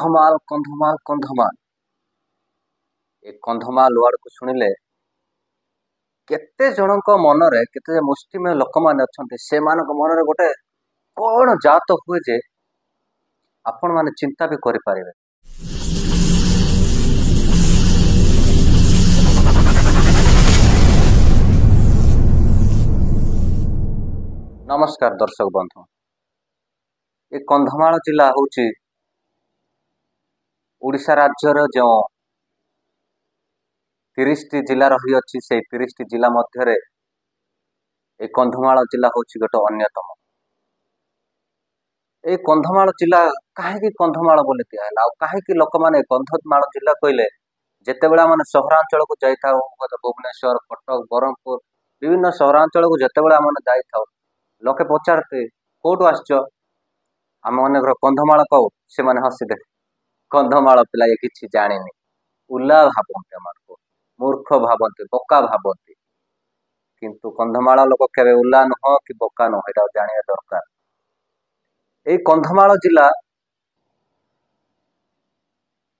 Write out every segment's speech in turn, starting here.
କନ୍ଧମାଳ କନ୍ଧମାଳ କନ୍ଧମାଳ, ଏ କନ୍ଧମାଳ ୱାର୍ଡକୁ ଶୁଣିଲେ କେତେ ଜଣଙ୍କ ମନରେ, କେତେ ମୁଷ୍ଟିମେୟ ଲୋକମାନେ ଅଛନ୍ତି ସେମାନଙ୍କ ମନରେ ଗୋଟେ କଣ ଜାତ ହୁଏ ଯେ ଆପଣମାନେ ଚିନ୍ତା ବି କରିପାରିବେ। ନମସ୍କାର ଦର୍ଶକ ବନ୍ଧୁ, ଏ କନ୍ଧମାଳ ଜିଲ୍ଲା ହେଉଛି ଓଡ଼ିଶା ରାଜ୍ୟର ଯେଉଁ 30ଟି ଜିଲ୍ଲା ରହିଅଛି, ସେଇ 30ଟି ଜିଲ୍ଲା ମଧ୍ୟରେ ଏ କନ୍ଧମାଳ ଜିଲ୍ଲା ହେଉଛି ଗୋଟେ ଅନ୍ୟତମ। ଏଇ କନ୍ଧମାଳ ଜିଲ୍ଲା କାହିଁକି କନ୍ଧମାଳ ବୋଲି ଦିଆହେଲା ଆଉ କାହିଁକି ଲୋକମାନେ କନ୍ଧମାଳ ଜିଲ୍ଲା କହିଲେ? ଯେତେବେଳେ ଆମେ ସହରାଞ୍ଚଳକୁ ଯାଇଥାଉ, ହୁଏତ ଭୁବନେଶ୍ୱର, କଟକ, ବ୍ରହ୍ମପୁର, ବିଭିନ୍ନ ସହରାଞ୍ଚଳକୁ ଯେତେବେଳେ ଆମେ ଯାଇଥାଉ, ଲୋକେ ପଚାରନ୍ତି କୋଉଠୁ ଆସିଛ? ଆମେ ମନେକର କନ୍ଧମାଳ କହୁ, ସେମାନେ ହସିଦେବେ, କନ୍ଧମାଳ ପିଲା ଇଏ କିଛି ଜାଣିନି, ଉଲା ଭାବନ୍ତି, ଆମମାନଙ୍କୁ ମୂର୍ଖ ଭାବନ୍ତି, ବୋକା ଭାବନ୍ତି। କିନ୍ତୁ କନ୍ଧମାଳ ଲୋକ କେବେ ଉଲା ନୁହଁ କି ବୋକା ନୁହଁ, ଏଇଟା ଜାଣିବା ଦରକାର। ଏଇ କନ୍ଧମାଳ ଜିଲ୍ଲା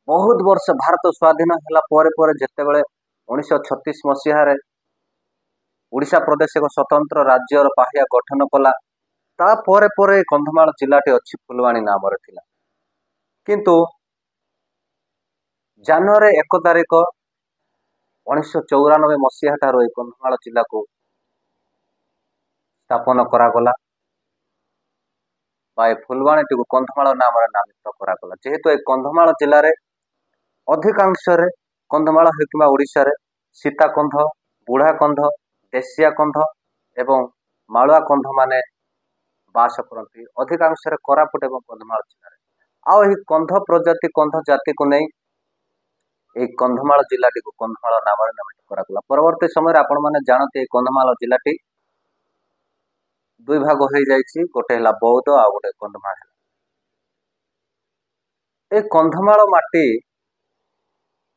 ବହୁତ ବର୍ଷ ଭାରତ ସ୍ୱାଧୀନ ହେଲା ପରେ ପରେ ଯେତେବେଳେ 1936 ମସିହାରେ ଓଡ଼ିଶା ପ୍ରଦେଶ ଏକ ସ୍ୱତନ୍ତ୍ର ରାଜ୍ୟର ପାହ୍ୟା ଗଠନ କଲା, ତାପରେ ପରେ କନ୍ଧମାଳ ଜିଲ୍ଲାଟି ଅଛି ଫୁଲବାଣୀ ନାମରେ ଥିଲା। କିନ୍ତୁ ଜାନୁଆରୀ 1 ତାରିଖ 1994 ମସିହା ଠାରୁ ଏହି କନ୍ଧମାଳ ଜିଲ୍ଲାକୁ ସ୍ଥାପନ କରାଗଲା ବା ଏ ଫୁଲବାଣୀଟିକୁ କନ୍ଧମାଳ ନାମରେ ନାମିତ କରାଗଲା। ଯେହେତୁ ଏ କନ୍ଧମାଳ ଜିଲ୍ଲାରେ ଅଧିକାଂଶରେ କନ୍ଧମାଳ ହେଉ କିମ୍ବା ଓଡ଼ିଶାରେ ସୀତାକନ୍ଧ, ବୁଢ଼ା କନ୍ଧ, ଦେଶିଆ କନ୍ଧ ଏବଂ ମାଳୁଆ କନ୍ଧ ମାନେ ବାସ କରନ୍ତି ଅଧିକାଂଶରେ କୋରାପୁଟ ଏବଂ କନ୍ଧମାଳ ଜିଲ୍ଲାରେ। ଆଉ ଏହି କନ୍ଧ ପ୍ରଜାତି, କନ୍ଧ ଜାତିକୁ ନେଇ ଏଇ କନ୍ଧମାଳ ଜିଲ୍ଲାଟିକୁ କନ୍ଧମାଳ ନାମରେ ନାମିତ କରାଗଲା। ପରବର୍ତ୍ତୀ ସମୟରେ ଆପଣମାନେ ଜାଣନ୍ତି ଏଇ କନ୍ଧମାଳ ଜିଲ୍ଲାଟି ଦୁଇ ଭାଗ ହେଇଯାଇଛି, ଗୋଟେ ହେଲା ବୌଦ୍ଧ ଆଉ ଗୋଟେ କନ୍ଧମାଳ ହେଲା। ଏ କନ୍ଧମାଳ ମାଟି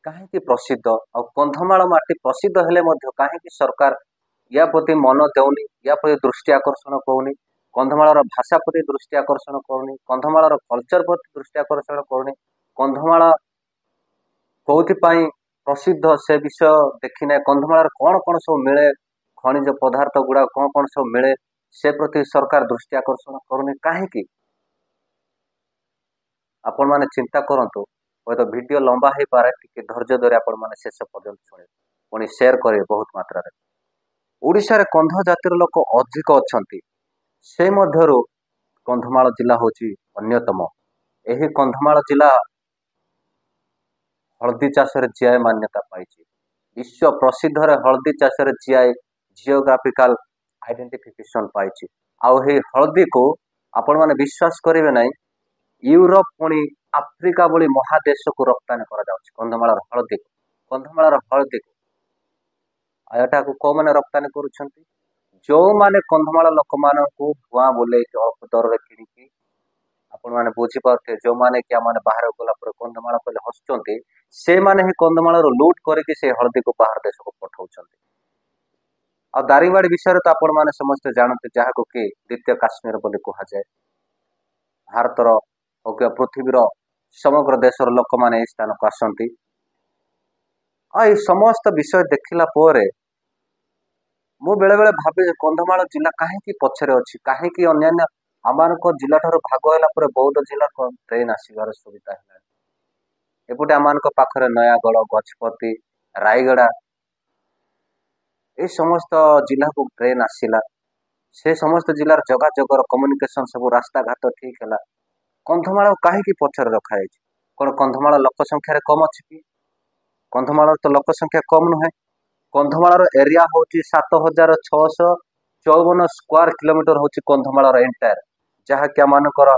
କାହିଁକି ପ୍ରସିଦ୍ଧ ଆଉ କନ୍ଧମାଳ ମାଟି ପ୍ରସିଦ୍ଧ ହେଲେ ମଧ୍ୟ କାହିଁକି ସରକାର ୟା ପ୍ରତି ମନ ଦେଉନି, ୟା ପ୍ରତି ଦୃଷ୍ଟି ଆକର୍ଷଣ କରୁନି, କନ୍ଧମାଳର ଭାଷା ପ୍ରତି ଦୃଷ୍ଟି ଆକର୍ଷଣ କରୁନି, କନ୍ଧମାଳର କଲଚର ପ୍ରତି ଦୃଷ୍ଟି ଆକର୍ଷଣ କରୁନି, କନ୍ଧମାଳ କୋଉଥିପାଇଁ ପ୍ରସିଦ୍ଧ ସେ ବିଷୟ ଦେଖିନାହିଁ, କନ୍ଧମାଳରେ କଣ କଣ ସବୁ ମିଳେ, ଖଣିଜ ପଦାର୍ଥ ଗୁଡାକ କଣ କଣ ସବୁ ମିଳେ ସେ ପ୍ରତି ସରକାର ଦୃଷ୍ଟି ଆକର୍ଷଣ କରୁନି କାହିଁକି? ଆପଣମାନେ ଚିନ୍ତା କରନ୍ତୁ। ହୁଏତ ଭିଡ଼ିଓ ଲମ୍ବା ହେଇପାରେ, ଟିକେ ଧୈର୍ଯ୍ୟ ଧରି ଆପଣମାନେ ଶେଷ ପର୍ଯ୍ୟନ୍ତ ଶୁଣିବେ, ପୁଣି ସେୟାର କରିବେ ବହୁତ ମାତ୍ରାରେ। ଓଡ଼ିଶାରେ କନ୍ଧ ଜାତିର ଲୋକ ଅଧିକ ଅଛନ୍ତି, ସେ ମଧ୍ୟରୁ କନ୍ଧମାଳ ଜିଲ୍ଲା ହେଉଛି ଅନ୍ୟତମ। ଏହି କନ୍ଧମାଳ ଜିଲ୍ଲା ହଳଦୀ ଚାଷରେ ଜିଆଇ ମାନ୍ୟତା ପାଇଛି। ବିଶ୍ୱ ପ୍ରସିଦ୍ଧରେ ହଳଦୀ ଚାଷରେ ଜିଆଇ ଜିଓଗ୍ରାଫିକାଲ ଆଇଡେଣ୍ଟିଫିକେସନ ପାଇଛି। ଆଉ ଏହି ହଳଦୀକୁ ଆପଣମାନେ ବିଶ୍ୱାସ କରିବେ ନାହିଁ, ୟୁରୋପ ପୁଣି ଆଫ୍ରିକା ଭଳି ମହାଦେଶକୁ ରପ୍ତାନୀ କରାଯାଉଛି କନ୍ଧମାଳର ହଳଦୀକୁ। କନ୍ଧମାଳର ହଳଦୀକୁ ଆଉ ଏଟାକୁ କୋଉମାନେ ରପ୍ତାନୀ କରୁଛନ୍ତି? ଯୋଉମାନେ କନ୍ଧମାଳ ଲୋକମାନଙ୍କୁ ଭୁଆଁ ବୁଲେଇକି ଅଳ୍ପ ଦରରେ କିଣିକି, ଆପଣମାନେ ବୁଝିପାରୁଥିବେ, ଯୋଉମାନେ କି ଆମମାନେ ବାହାରକୁ ଗଲା ପରେ କନ୍ଧମାଳ କହିଲେ ହସୁଛନ୍ତି, ସେମାନେ ହିଁ କନ୍ଧମାଳରୁ ଲୁଟ୍ କରିକି ସେ ହଳଦୀକୁ ବାହାର ଦେଶକୁ ପଠାଉଛନ୍ତି। ଆଉ ଦାରିଙ୍ଗବାଡ଼ି ବିଷୟରେ ତ ଆପଣମାନେ ସମସ୍ତେ ଜାଣନ୍ତି, ଯାହାକୁ କି ଦ୍ୱିତୀୟ କାଶ୍ମୀର ବୋଲି କୁହାଯାଏ। ଭାରତର ହଉ କିମ୍ବା ପୃଥିବୀର ସମଗ୍ର ଦେଶର ଲୋକମାନେ ଏହି ସ୍ଥାନକୁ ଆସନ୍ତି। ଆଉ ଏଇ ସମସ୍ତ ବିଷୟ ଦେଖିଲା ପରେ ମୁଁ ବେଳେବେଳେ ଭାବେ ଯେ କନ୍ଧମାଳ ଜିଲ୍ଲା କାହିଁକି ପଛରେ ଅଛି, କାହିଁକି ଅନ୍ୟାନ୍ୟ ଆମମାନଙ୍କ ଜିଲ୍ଲା ଠାରୁ ଭାଗ ହେଲା ପରେ ବୌଦ୍ଧ ଜିଲ୍ଲା ଟ୍ରେନ୍ ଆସିବାର ସୁବିଧା ହେଲାଣି। ଏପଟେ ଆମମାନଙ୍କ ପାଖରେ ନୟାଗଡ଼, ଗଜପତି, ରାୟଗଡ଼ା ଏଇ ସମସ୍ତ ଜିଲ୍ଲାକୁ ଟ୍ରେନ୍ ଆସିଲା। ସେ ସମସ୍ତ ଜିଲ୍ଲାର ଯୋଗାଯୋଗର କମ୍ୟୁନିକେସନ ସବୁ ରାସ୍ତାଘାଟ ଠିକ ହେଲା। କନ୍ଧମାଳ କାହିଁକି ପଛରେ ରଖାଯାଇଛି? କଣ କନ୍ଧମାଳ ଲୋକ ସଂଖ୍ୟାରେ କମ ଅଛି କି? କନ୍ଧମାଳର ତ ଲୋକ ସଂଖ୍ୟା କମ ନୁହେଁ। କନ୍ଧମାଳର ଏରିଆ ହଉଛି 7654 ସ୍କୋୟାର କିଲୋମିଟର ହଉଛି କନ୍ଧମାଳର ଏଣ୍ଟାୟାର, ଯାହାକି ଆମମାନଙ୍କର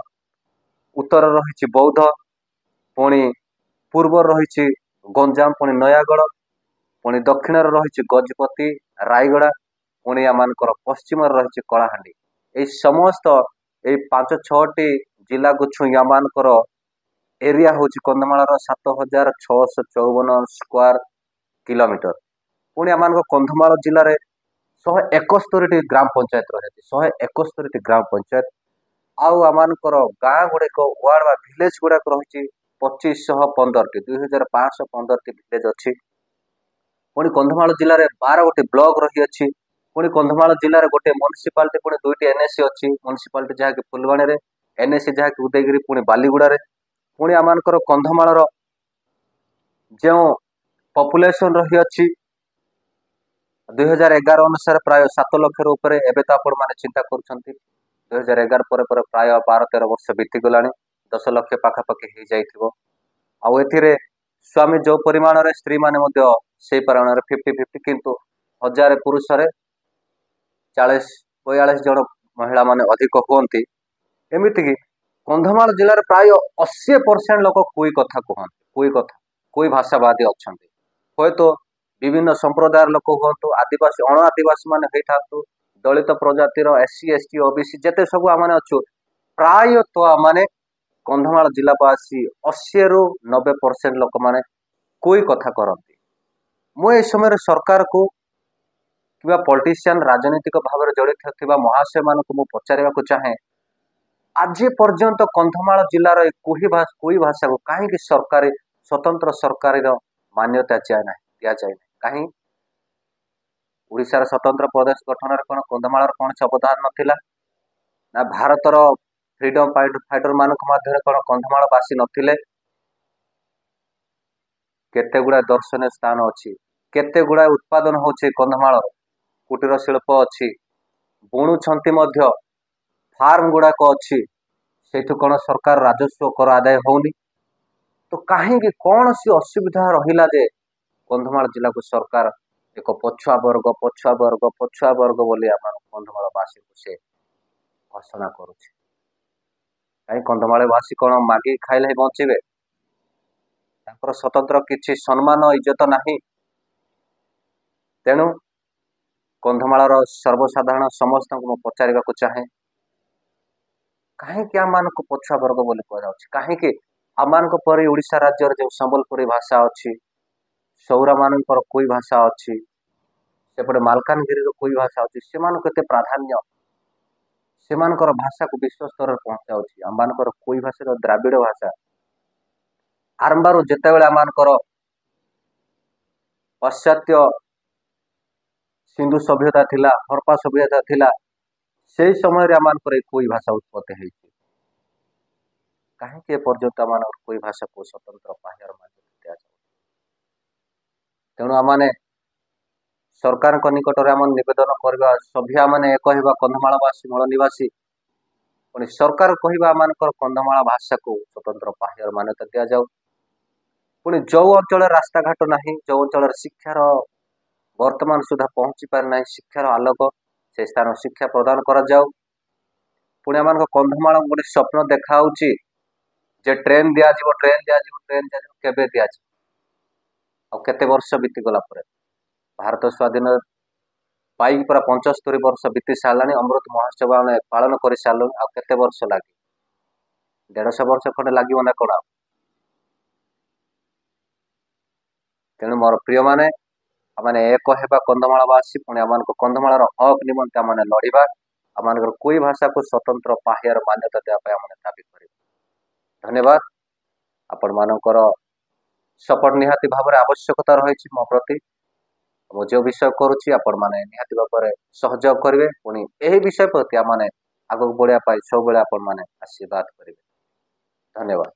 ଉତ୍ତର ରହିଛି ବୌଦ୍ଧ, ପୁଣି ପୂର୍ବ ରହିଛି ଗଞ୍ଜାମ, ପୁଣି ନୟାଗଡ଼, ପୁଣି ଦକ୍ଷିଣରେ ରହିଛି ଗଜପତି, ରାୟଗଡ଼ା, ପୁଣି ଆମମାନଙ୍କର ପଶ୍ଚିମରେ ରହିଛି କଳାହାଣ୍ଡି। ଏଇ ସମସ୍ତ ଏଇ 5 6ଟି ଜିଲ୍ଲାକୁ ଛୁଇଁ ଆମମାନଙ୍କର ଏରିଆ ହଉଛି କନ୍ଧମାଳର 7654 ସ୍କୋୟାର କିଲୋମିଟର। ପୁଣି ଆମମାନଙ୍କ କନ୍ଧମାଳ ଜିଲ୍ଲାରେ 171ଟି ଗ୍ରାମ ପଞ୍ଚାୟତ ରହିଛି, 171ଟି ଗ୍ରାମ ପଞ୍ଚାୟତ। ଆଉ ଆମମାନଙ୍କର ଗାଁ ଗୁଡ଼ିକ ୱାର୍ଡ ବା ଭିଲେଜ ଗୁଡ଼ାକ ରହିଛି 2515ଟି, 2515ଟି ଭିଲେଜ ଅଛି। ପୁଣି କନ୍ଧମାଳ ଜିଲ୍ଲାରେ 12 ଗୋଟି ବ୍ଲକ ରହିଅଛି। ପୁଣି କନ୍ଧମାଳ ଜିଲ୍ଲାରେ ଗୋଟେ ମ୍ୟୁନିସିପାଲିଟି, ପୁଣି 2ଟି ଏନ୍ଏସି ଅଛି। ମ୍ୟୁନିସିପାଲିଟି ଯାହାକି ଫୁଲବାଣୀରେ, ଏନ୍ଏସି ଯାହାକି ଉଦୟଗିରି, ପୁଣି ବାଲିଗୁଡ଼ାରେ। ପୁଣି ଆମମାନଙ୍କର କନ୍ଧମାଳର ଯେଉଁ ପପୁଲେସନ ରହିଅଛି, 2011 ଅନୁସାରେ ପ୍ରାୟ 7 ଲକ୍ଷର ଉପରେ। ଏବେ ତ ଆପଣମାନେ ଚିନ୍ତା କରୁଛନ୍ତି, 2011 ପରେ ପରେ ପ୍ରାୟ 12-13 ବର୍ଷ ବିତିଗଲାଣି, 10 ଲକ୍ଷ ପାଖାପାଖି ହେଇଯାଇଥିବ। ଆଉ ଏଥିରେ ସ୍ୱାମୀ ଯେଉଁ ପରିମାଣରେ, ସ୍ତ୍ରୀମାନେ ମଧ୍ୟ ସେଇ ପରିମାଣରେ, 50-50। କିନ୍ତୁ 1000 ପୁରୁଷରେ 40-42 ଜଣ ମହିଳାମାନେ ଅଧିକ ହୁଅନ୍ତି। ଏମିତିକି କନ୍ଧମାଳ ଜିଲ୍ଲାରେ ପ୍ରାୟ 80% ଲୋକ କୁଇ କଥା କୁହନ୍ତି, କୁଇ କଥା, କୁଇ ଭାଷାବାଦୀ ଅଛନ୍ତି। ହୁଏତ ବିଭିନ୍ନ ସମ୍ପ୍ରଦାୟର ଲୋକ ହୁଅନ୍ତୁ, ଆଦିବାସୀ, ଅଣ ଆଦିବାସୀ ମାନେ ହେଇଥାନ୍ତୁ, ଦଳିତ ପ୍ରଜାତିର, ଏସ୍ ସି, ଏସ୍ ଟି, ଓ ବି ସି, ଯେତେ ସବୁ ଆମମାନେ ଅଛୁ, ପ୍ରାୟତଃ ଆମମାନେ କନ୍ଧମାଳ ଜିଲ୍ଲାବାସୀ 80ରୁ 90% ଲୋକମାନେ କୁଇ କଥା କରନ୍ତି। ମୁଁ ଏ ସମୟରେ ସରକାରକୁ କିମ୍ବା ପଲିଟିସିଆନ, ରାଜନୈତିକ ଭାବରେ ଜଡ଼ିତ ଥିବା ମହାଶୟମାନଙ୍କୁ ମୁଁ ପଚାରିବାକୁ ଚାହେଁ, ଆଜି ପର୍ଯ୍ୟନ୍ତ କନ୍ଧମାଳ ଜିଲ୍ଲାର ଏ କୁଇ ଭାଷାକୁ କାହିଁକି ସରକାରୀ, ସ୍ୱତନ୍ତ୍ର ସରକାରୀର ମାନ୍ୟତା ଦିଆଯାଏ ନାହିଁ? କାହିଁ ଓଡ଼ିଶାର ସ୍ୱତନ୍ତ୍ର ପ୍ରଦେଶ ଗଠନରେ କ'ଣ କନ୍ଧମାଳର କୌଣସି ଅବଦାନ ନଥିଲା ନା? ଭାରତର ଫ୍ରିଡମ ଫାଇଟର ମାନଙ୍କ ମଧ୍ୟରେ କ'ଣ କନ୍ଧମାଳ ବାସୀ ନଥିଲେ? କେତେ ଗୁଡ଼ାଏ ଦର୍ଶନୀୟ ସ୍ଥାନ ଅଛି, କେତେ ଗୁଡ଼ାଏ ଉତ୍ପାଦନ ହେଉଛି କନ୍ଧମାଳର, କୁଟୀର ଶିଳ୍ପ ଅଛି, ବୁଣୁଛନ୍ତି ମଧ୍ୟ, ଫାର୍ମ ଗୁଡ଼ାକ ଅଛି, ସେଇଠୁ କ'ଣ ସରକାର ରାଜସ୍ୱ କର ଆଦାୟ ହଉନି? ତ କାହିଁକି କୌଣସି ଅସୁବିଧା ରହିଲା ଯେ କନ୍ଧମାଳ ଜିଲ୍ଲାକୁ ସରକାର ଏକ ପଛୁଆ ବର୍ଗ, ପଛୁଆ ବର୍ଗ, ପଛୁଆ ବର୍ଗ ବୋଲି ଆମ କନ୍ଧମାଳବାସୀଙ୍କୁ ସେ ଘୋଷଣା କରୁଛି? କାହିଁ କନ୍ଧମାଳବାସୀ କ'ଣ ମାଗିକି ଖାଇଲେ ହିଁ ବଞ୍ଚିବେ? ତାଙ୍କର ସ୍ୱତନ୍ତ୍ର କିଛି ସମ୍ମାନ, ଇଜ୍ଜତ ନାହିଁ? ତେଣୁ କନ୍ଧମାଳର ସର୍ବସାଧାରଣ ସମସ୍ତଙ୍କୁ ମୁଁ ପଚାରିବାକୁ ଚାହେଁ, କାହିଁକି ଆମମାନଙ୍କୁ ପଛୁଆ ବର୍ଗ ବୋଲି କୁହାଯାଉଛି? କାହିଁକି ଆମମାନଙ୍କ ପରି ଓଡ଼ିଶା ରାଜ୍ୟରେ ଯେଉଁ ସମ୍ବଲପୁରୀ ଭାଷା ଅଛି, ସୌରାମାନଙ୍କର କୁଇ ଭାଷା ଅଛି, ସେପଟେ ମାଲକାନଗିରିର କୁଇ ଭାଷା ଅଛି, ସେମାନଙ୍କୁ ଏତେ ପ୍ରାଧାନ୍ୟ, ସେମାନଙ୍କର ଭାଷାକୁ ବିଶ୍ୱ ସ୍ତରରେ ପହଞ୍ଚାଉଛି। ଆମମାନଙ୍କର କୁଇ ଭାଷାର ଦ୍ରାବିଡ଼ ଭାଷା ଆରମ୍ଭରୁ, ଯେତେବେଳେ ଆମମାନଙ୍କର ପାଶ୍ଚାତ୍ୟ ସିନ୍ଧୁ ସଭ୍ୟତା ଥିଲା, ହରପ୍ପା ସଭ୍ୟତା ଥିଲା, ସେଇ ସମୟରେ ଆମମାନଙ୍କର ଏଇ କୁଇ ଭାଷା ଉତ୍ପତ୍ତି ହେଇଛି। କାହିଁକି ଏପର୍ଯ୍ୟନ୍ତ ଆମମାନଙ୍କର କୁଇ ଭାଷାକୁ ସ୍ୱତନ୍ତ୍ର ପାହ୍ୟାର ମାନ୍ୟତା ଦିଆଯାଉ? ତେଣୁ ଆମମାନେ ସରକାରଙ୍କ ନିକଟରେ ଆମ ନିବେଦନ କରିବା, ସଭ୍ୟାମାନେ ଏକ ହେବା, କନ୍ଧମାଳବାସୀ, ମୂଳ ନିବାସୀ, ପୁଣି ସରକାର କହିବା ଆମମାନଙ୍କର କନ୍ଧମାଳ ଭାଷାକୁ ସ୍ୱତନ୍ତ୍ର ପାହ୍ୟାର ମାନ୍ୟତା ଦିଆଯାଉ। ପୁଣି ଯେଉଁ ଅଞ୍ଚଳରେ ରାସ୍ତାଘାଟ ନାହିଁ, ଯେଉଁ ଅଞ୍ଚଳରେ ଶିକ୍ଷାର ବର୍ତ୍ତମାନ ସୁଦ୍ଧା ପହଞ୍ଚି ପାରିନାହିଁ ଶିକ୍ଷାର ଆଲୋକ, ସେ ସ୍ଥାନ ଶିକ୍ଷା ପ୍ରଦାନ କରାଯାଉ। ପୁଣି ଆମମାନଙ୍କ କନ୍ଧମାଳ ଗୋଟେ ସ୍ୱପ୍ନ ଦେଖାହେଉଛି ଯେ ଟ୍ରେନ ଦିଆଯିବ, ଟ୍ରେନ ଦିଆଯିବ, ଟ୍ରେନ ଦିଆଯିବ। କେବେ ଦିଆଯିବ? ଆଉ କେତେ ବର୍ଷ ବିତିଗଲା ପରେ? ଭାରତ ସ୍ୱାଧୀନ ପାଇକି ପୁରା 75 ବର୍ଷ ବିତି ସାରିଲାଣି, ଅମୃତ ମହୋତ୍ସବ ଆମେ ପାଳନ କରିସାରିଲୁଣି। ଆଉ କେତେ ବର୍ଷ ଲାଗିବ? 150 ବର୍ଷ ଖଣ୍ଡେ ଲାଗିବ ନା କ'ଣ ଆଉ? ତେଣୁ ମୋର ପ୍ରିୟମାନେ, ଆମମାନେ ଏକ ହେବା କନ୍ଧମାଳବାସୀ। ପୁଣି ଆମମାନଙ୍କ କନ୍ଧମାଳର ହକ୍ ନିମନ୍ତେ ଆମମାନେ ଲଢ଼ିବା। ଆମମାନଙ୍କର କୁଇ ଭାଷାକୁ ସ୍ୱତନ୍ତ୍ର ପାହ୍ୟାର ମାନ୍ୟତା ଦେବା ପାଇଁ ଆମେ ଦାବି କରିବା। ଧନ୍ୟବାଦ। ଆପଣମାନଙ୍କର ସପୋର୍ଟ ନିହାତି ଭାବରେ ଆବଶ୍ୟକତା ରହିଛି ମୋ ପ୍ରତି। ମୁଁ ଯେଉଁ ବିଷୟ କରୁଛି, ଆପଣମାନେ ନିହାତି ଭାବରେ ସହଯୋଗ କରିବେ। ପୁଣି ଏହି ବିଷୟ ପ୍ରତି ଆମମାନେ ଆଗକୁ ବଢ଼ିବା ପାଇଁ ସବୁବେଳେ ଆପଣମାନେ ଆଶୀର୍ବାଦ କରିବେ। ଧନ୍ୟବାଦ।